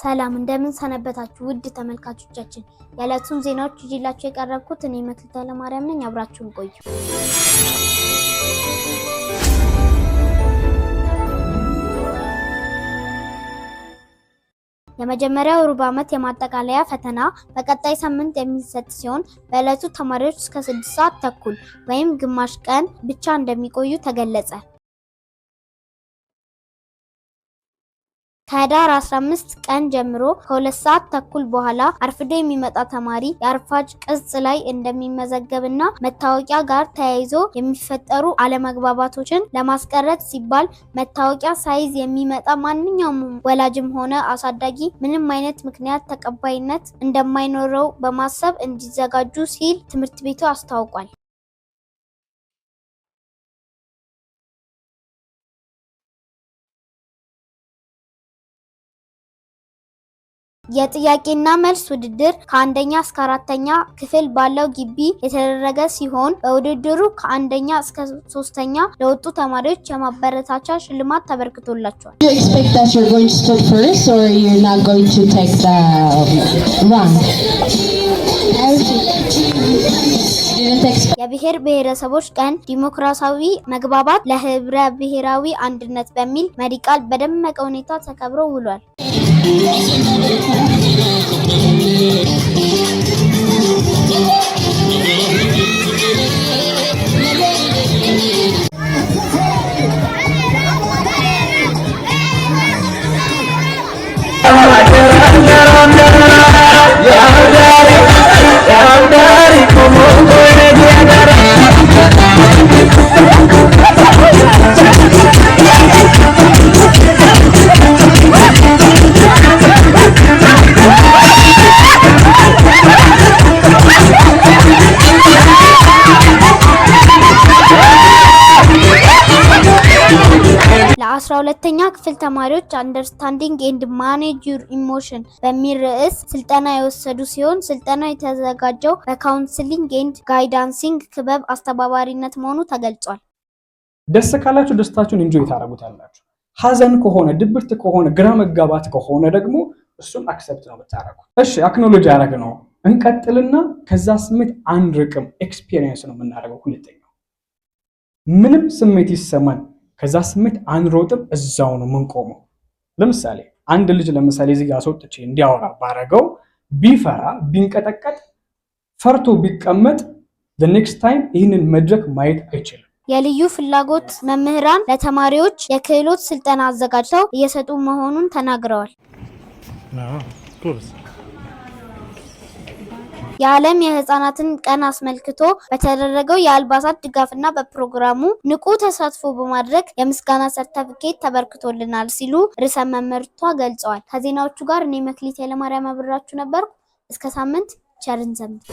ሰላም፣ እንደምን ሰነበታችሁ ውድ ተመልካቾቻችን። የዕለቱን ዜናዎች ይዤላችሁ የቀረብኩት እኔ መክሊት ኃይለማርያም ነኝ። አብራችሁን ቆዩ። የመጀመሪያው ሩብ ዓመት የማጠቃለያ ፈተና በቀጣይ ሳምንት የሚሰጥ ሲሆን በዕለቱ ተማሪዎች እስከ 6:30 ወይም ግማሽ ቀን ብቻ እንደሚቆዩ ተገለጸ። ከህዳር 15 ቀን ጀምሮ ከ2:30 በኋላ አርፍዶ የሚመጣ ተማሪ የአርፋጅ ቅጽ ላይ እንደሚመዘገብና መታወቂያ ጋር ተያይዞ የሚፈጠሩ አለመግባባቶችን ለማስቀረት ሲባል መታወቂያ ሳይዝ የሚመጣ ማንኛውም ወላጅም ሆነ አሳዳጊ ምንም አይነት ምክንያት ተቀባይነት እንደማይኖረው በማሰብ እንዲዘጋጁ ሲል ትምህርት ቤቱ አስታውቋል። የጥያቄና መልስ ውድድር ከአንደኛ እስከ አራተኛ ክፍል ባለው ግቢ የተደረገ ሲሆን በውድድሩ ከአንደኛ እስከ ሶስተኛ ለወጡ ተማሪዎች የማበረታቻ ሽልማት ተበርክቶላቸዋል። Do you expect that you're going to start first or you're not going to take the run? Didn't expect. የብሔር ብሔረሰቦች ቀን "ዲሞክራሲያዊ መግባባት ለህብረ ብሔራዊ አንድነት" በሚል መሪ ቃል በደመቀ ሁኔታ ተከብሮ ውሏል። ለ12ኛ ክፍል ተማሪዎች "Understanding and manage your emotion" በሚል ርዕስ ስልጠና የወሰዱ ሲሆን ስልጠናው የተዘጋጀው በ counseling and guidancing ክበብ አስተባባሪነት መሆኑ ተገልጿል። ደስ ካላችሁ ደስታችሁን enjoy ታደርጉታላችሁ። ሀዘን ከሆነ፣ ድብርት ከሆነ፣ ግራ መጋባት ከሆነ ደግሞ እሱን accept ነው የምታደርጉት። እሺ፣ acknowledge ያደረግነው እንቀጥልና ከዛ ስሜት አንርቅም፣ experience ነው የምናደርገው። ሁለተኛው ምንም ስሜት ይሰማን ከዛ ስሜት አንሮጥም፣ እዛው ነው የምንቆመው። ለምሳሌ አንድ ልጅ ለምሳሌ እዚህ ጋር አስወጥቼ እንዲያወራ ባረገው ቢፈራ፣ ቢንቀጠቀጥ፣ ፈርቶ ቢቀመጥ next time ይህንን መድረክ ማየት አይችልም። የልዩ ፍላጎት መምህራን ለተማሪዎች የክህሎት ስልጠና አዘጋጅተው እየሰጡ መሆኑን ተናግረዋል። ጎበዝ። የዓለም የህፃናትን ቀን አስመልክቶ በተደረገው የአልባሳት ድጋፍና በፕሮግራሙ ንቁ ተሳትፎ በማድረግ የምስጋና ሰርተፍኬት ተበርክቶልናል ሲሉ ርዕሰ መምህርቷ ገልጸዋል። ከዜናዎቹ ጋር እኔ መክሊት ኃይለማርያም አብሬያችሁ ነበርኩ። እስከ ሳምንት ቸር እንሰንብት።